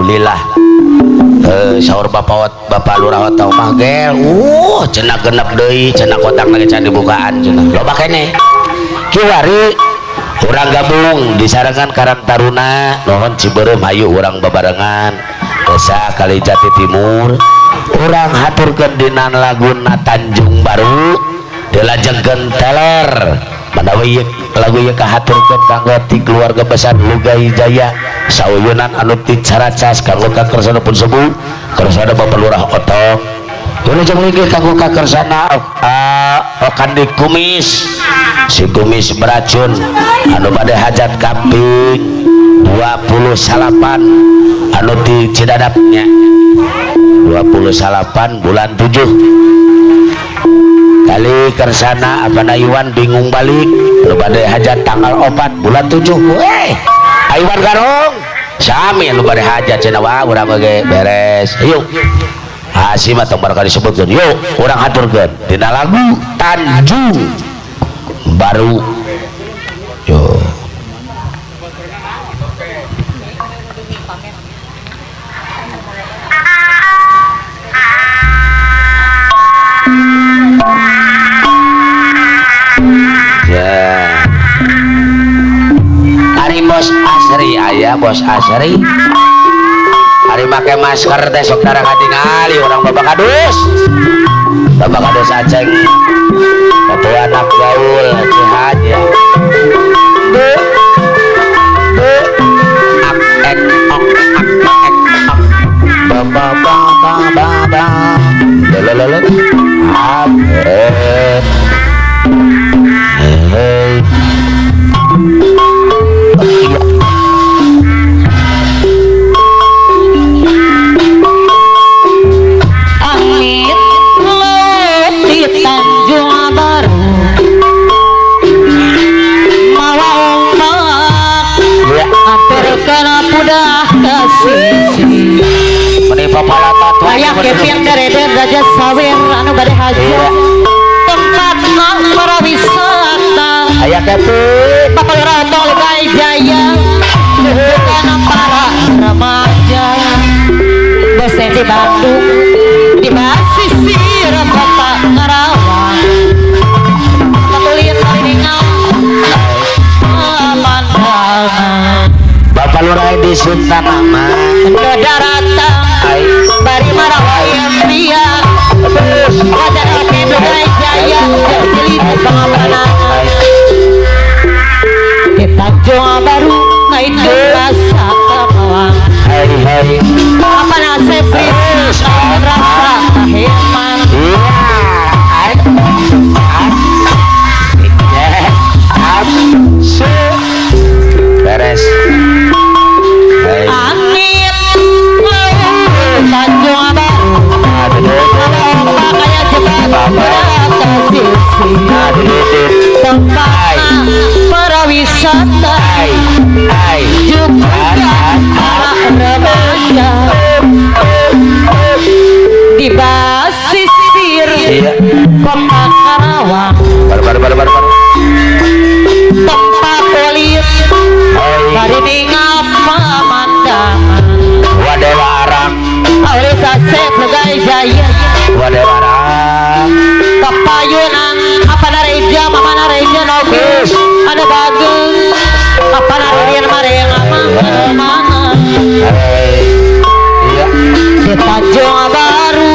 Alhamdulillah. Sahur bapak bapak lurah otong mah gel. Cenah genep deui, cenah kotak lagi can dibukaan cenah. Loba keneh. Kiwari urang gabung disarengan Karang Taruna, nuhun Cibeureum hayu urang babarengan. Desa Kalijati Timur. Urang haturkeun dina laguna Tanjung Baru, dilajengkeun teler. Manawi lagu ieu kahaturkeun kanggo ti keluarga besar Lugai Jaya sauyunan anu ti Caracas kanggo kakersana pun sepuh kersana Bapak Lurah Otong wilujeng linggih kanggo kakersana Okandi Kumis si Kumis beracun anu bade hajat kaping 28 anu ti Cidadapnya 28 bulan 7 kali kersana apa Iwan bingung balik lu bade hajat tanggal 4 bulan 7 weh Iwan Garong sami lu bade hajat cenah wah urang ge beres yuk Hasim atau barangkali disebutkeun yuk urang haturkeun dina lagu Tanjung Baru yo. Ari bos Asri aya bos Asri ari make masker teh sok tara katingali urang Bapak Kadus Bapak Kadus Aceng batu anak gaul sehat ya bu bu ak ek ok ak ek ok ba ba ba ba ba ba la la la ap hey. Amit laut di Tanjung Baru mawa ombak hampir kana pudah kasih aya Kevin Dereder Raja Sawer anu bade hajat tempatna para wisata aya Kevin Bapak Lurah Otong Lugai Jaya kana para remaja bose di Bandung di basisir kota Karawang ketulin ningal pemandangan Bapak Lurah di Suntana mah daratan bari marawai pria Raja Oke Lugai Jaya silih pangapanan di Tanjung Baru ngaitkeun rasa kamawang apa nasib rasa kaheman beres. Angin Tanjung Baru ombak kaya jebak ke sisi tempat para wisata juga para remaja di basisir kota Karawang tempat kulit bari ningal pemandangan Wadewa arang Aulis Asep Lugai Jaya Wadewa arang kepayunan apa nareja mama nareja noge anu bagus apa nareja mareng mana di Tanjung Baru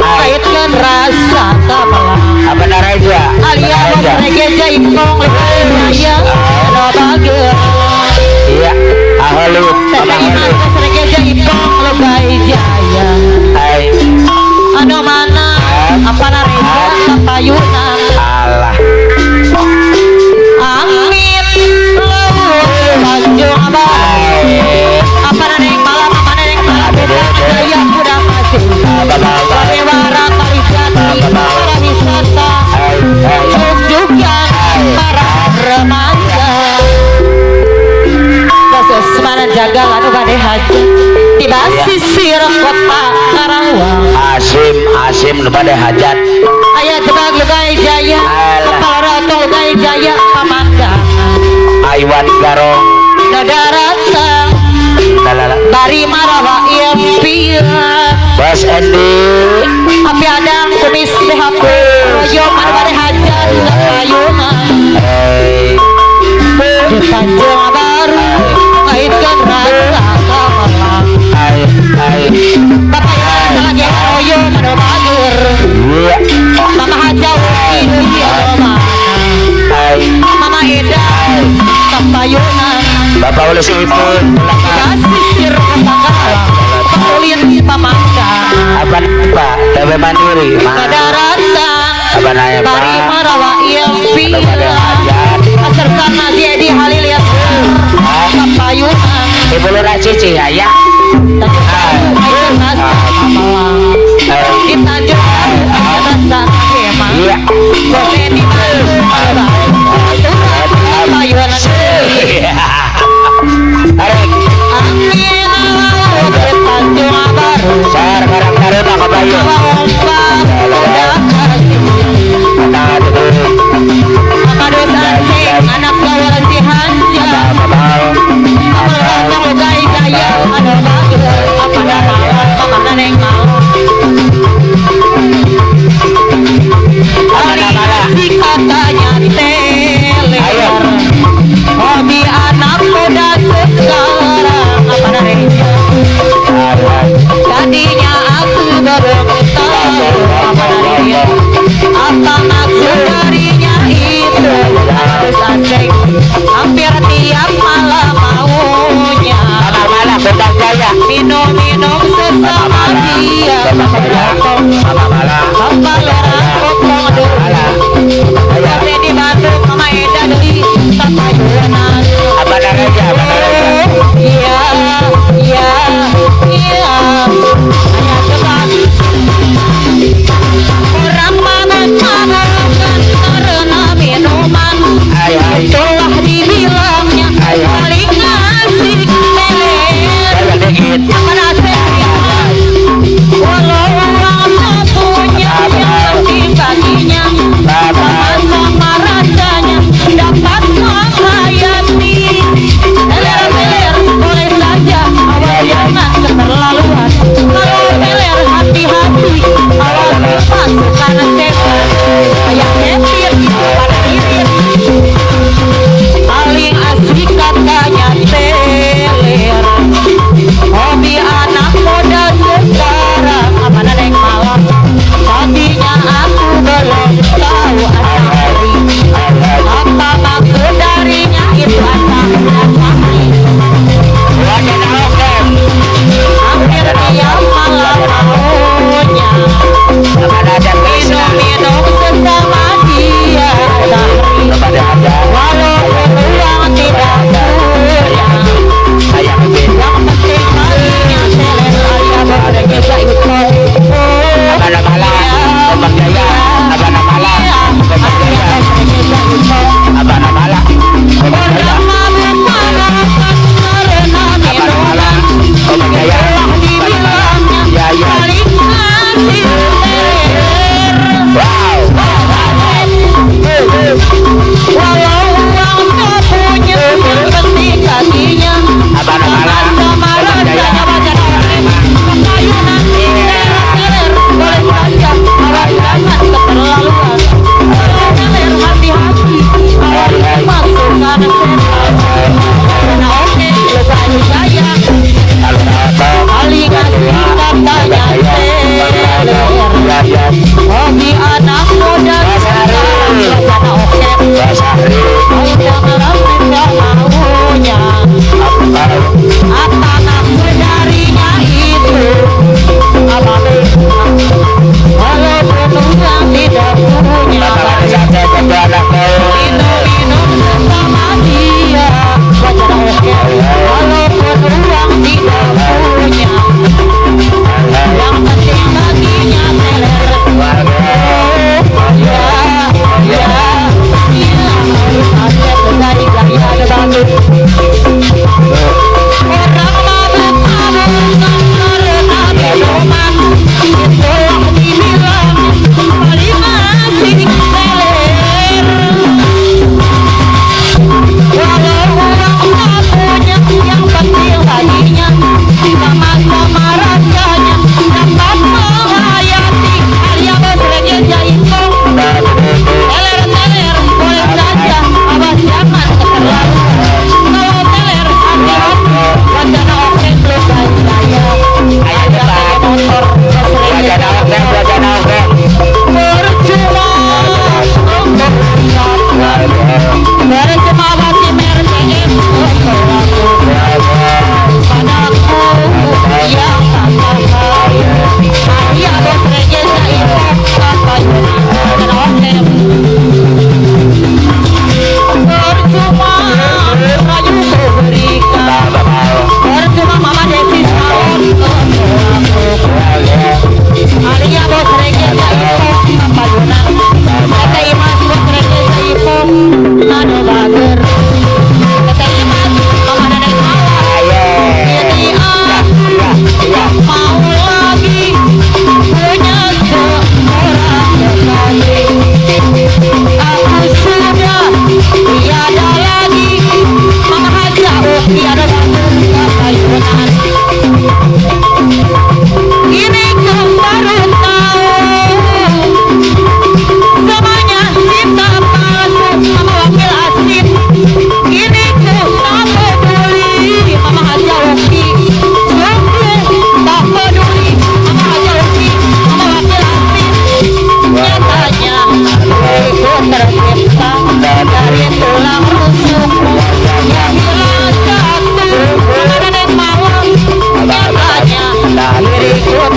kaitkan rasa kamelang apa nareja alia nareja ipong Lugai Jaya anu bagus iya ahalut Teteh Iman Regeja Ipong Lugai Jaya anu mana apa nareja kapayunan alah angin laut Tanjung Baru apa neneng malam apa neneng malam jaya udah masih Warewara Kalijati para wisata juga para remaja Semanan jaga anu bade hajat di basisir kota Karawang Asim Asim nu bade hajat aya jebak Lugai Jaya Kepala Otong Lugai Jaya pamandangan Aiwan Garong daratan bari marah Kapayunan. Bapak oleh sipun Sisir kota Karawang Ulin Pamangka. Apa Pak TW Mandiri Kadaratan Apa nanya Pak Bari Marawa Ilfila Pasar Nazi Edi Halil ya Kapayunan. Ibu Lurah Cici ya. Di Tanjung Rasa Hema Iya. Di Kapayunan. Tarik. Angin laut di Tanjung Baru. Sar Karang Taruna Kapayun. Anak gawalan Cihanjang katanya teler hobi anak muda sekarang apa namanya. Tadinya aku belum tahu apa namanya, apa maksud darinya itu. Harus asik hampir tiap malam maunya minum-minum sesama dia. Bapak lerang potong dulu saya di Bandung Mama Eda dari Tapayunan. Iya iya iya hanya sebab orang mabuk-mabukan karena minuman. Itulah dibilangnya paling asik teler. Akan asik walau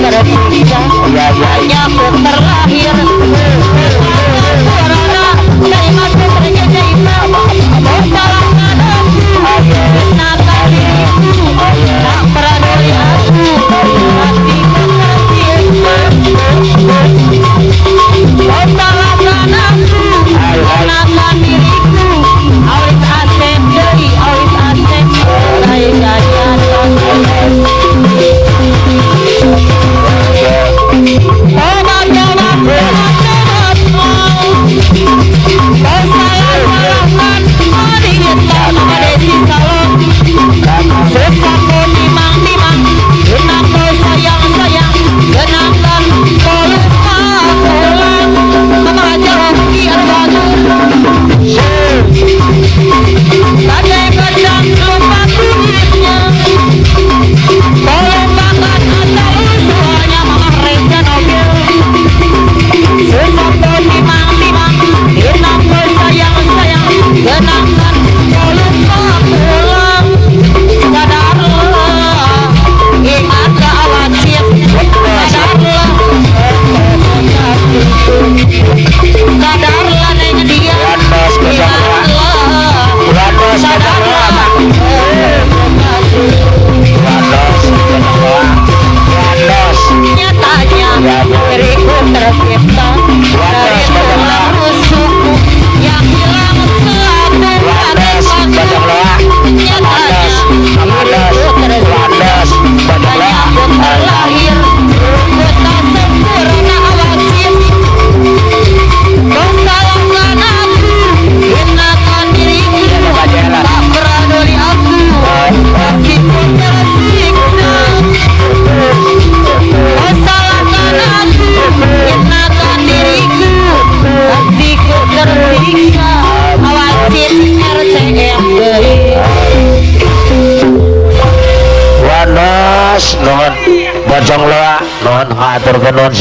tersiksa. Hanya ku terlahir sempurna dari masuk terjadi. Kau salahkan aku, kenakan diriku, tak peduli aku, hatiku tersiksa. Kau salahkan aku, kenakan diriku, awis asep deui, awis asep lain jadian. Tobat, tobat, tobat, tobat, kau salah-salahkan wanita Mama Desi Salon. Susah kau timang-timang, kenapa sayang-sayang, kenapa kau lupa pulang. Mama Raja Ruki Al-Wadur. Badai pedang lupa kulitnya, kau lupakan asal usulnya. Mama Reza Nobel. Susah kau timang-timang, kenapa sayang-sayang, kenapa kau lupa pulang. Sadarlah, ingatlah awacit, sadarlah, sadarlah neng dia, ingatlah, sadarlah, nyatanya diriku tercipta dari tulang rusukku yang hilang selama waktu. Nyatanya diriku tersiksa, hanya ku terlahir, ku tak sempurna awacit. Kau salahkan aku, hinakan diriku, tak peduli aku, hatiku tersiksa. Kau salahkan aku, hinakan diriku, hatiku tersiksa. Awacit RCM deui. Wanos nuhun Bojong Loa, nuhun haturkeun nuhun.